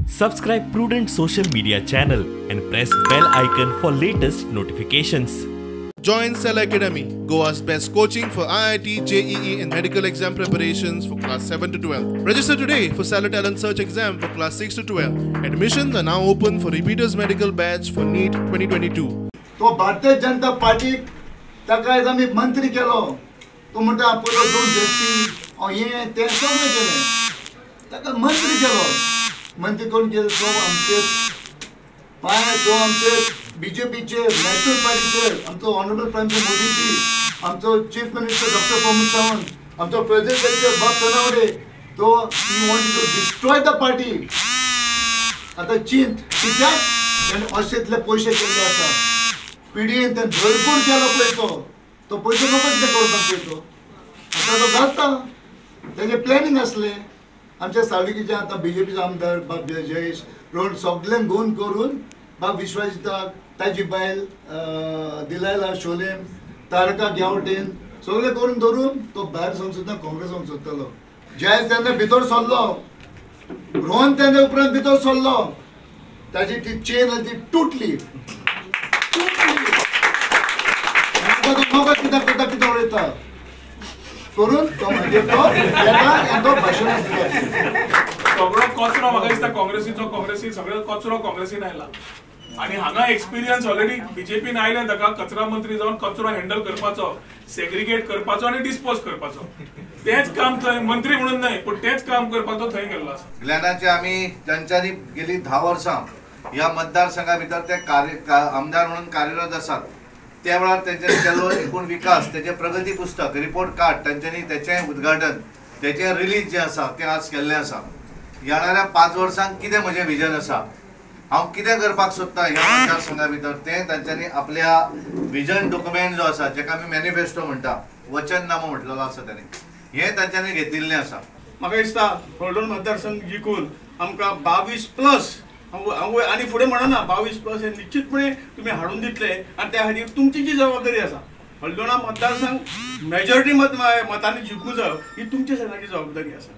Subscribe Prudent social media channel and press bell icon for latest notifications. Join Cell Academy, Goa's best coaching for IIT, JEE and medical exam preparations for class 7 to 12. Register today for Cellar Talent Search exam for class 6 to 12. Admissions are now open for repeaters medical batch for NEET 2022. तो Bharatiya Janata party ताका आयज आमी मंत्री केलो. तो म्हणटा पयलो दोन व्यक्ती हें तें सगळें केलें, ताका मंत्री केलो. मंत्री कोण केलो? तो आमचे पांय, तो आमचे बीजेपीचे नॅशनल पार्टीचे आमचो ऑनरेबल प्रायम मिनिस्टर मोदीजी, आमचो chief minister doctor Pramod Sawant, आमचो प्रेसिडेंट बाब तनावडे, तो he want to destroy the party. आतां चिंत कित्याक ताणें अशेंतले पयशे केल्ले आसा. पिडीएन तें भरपूर केलो पयसो, तो पयसो नको कितें करपाक पयसो आतां तो घालता. तेजें प्लॅनिंग आसलें. आमच्या सावडीचे आतां बीजेपीचे आमदार बाब जयेश रोड सगळ्यांक गोवन करून बाब विश्वाजिताक, ताजी बायल दिलायला शोलेम, तारका ग्यावटेन सगळें करून धरून तो भायर सरूंक सुद्दां काँग्रेसांक सोदतालो. जयेश तेन्ना भितर सरलो, रोहन तेन्ना उपरांत भितर सरलो, ताजी ती चेन आनी ती तुटली. तुटली कित्याक करता कितें उलयता करून तो मागीर तो येता आनी तो भाशण दिता. सगळो कचरो म्हाका दिसता काँग्रेसीचो, काँग्रेसी सगळो कचरो काँग्रेसीन आयला. आनी हांगा एक्सपिरियन्स ऑलरेडी बीजेपीन आयले ताका कचरा मंत्री जावन कचरो हँडल करपाचो, सेग्रिगेट करपाचो आनी डिस्पोज करपाचो. तेच काम थंय मंत्री म्हणून न्हय पूण तेच काम करपाक तो थंय गेल्लो आसा. ग्लॅनाचे आमी तांच्यांनी गेली 10 वर्सां ह्या मतदारसंघा भितर ते आमदार म्हणून कार्यरत आसात. त्या वेळार तेंच्यांनी केल्लो एकूण विकास, तेजें प्रगती पुस्तक, रिपोर्ट कार्ड तांच्यांनी तेचें उद्घाटन, तेचें रिलीज जें आसा तें आज केल्लें आसा. येणाऱ्या 5 वर्सांक कितें म्हजें विजन आसा, हांव कितें करपाक सोदता ह्या मतदारसंघा भितर, तें तांच्यांनी आपल्या विजन डॉक्युमेंट जो आसा, जेका आमी मॅनिफेस्टो म्हणटा, वचननामो म्हटलेलो आसा ताणें, हें तांच्यांनी घेतिल्लें आसा. म्हाका दिसता हळदोण मतदारसंघ जिखून आमकां 22 प्लस हांव आनी फुडें म्हणना, 22 प्लस हे निश्चितपणे तुमी हाडून दितले. आनी त्या खातीर तुमची जी जबाबदारी आसा, हळदोणा मतदारसंघ मेजॉरिटी मतांनी जिखूंक जाय ही तुमच्या सगळ्यांची जबाबदारी आसा.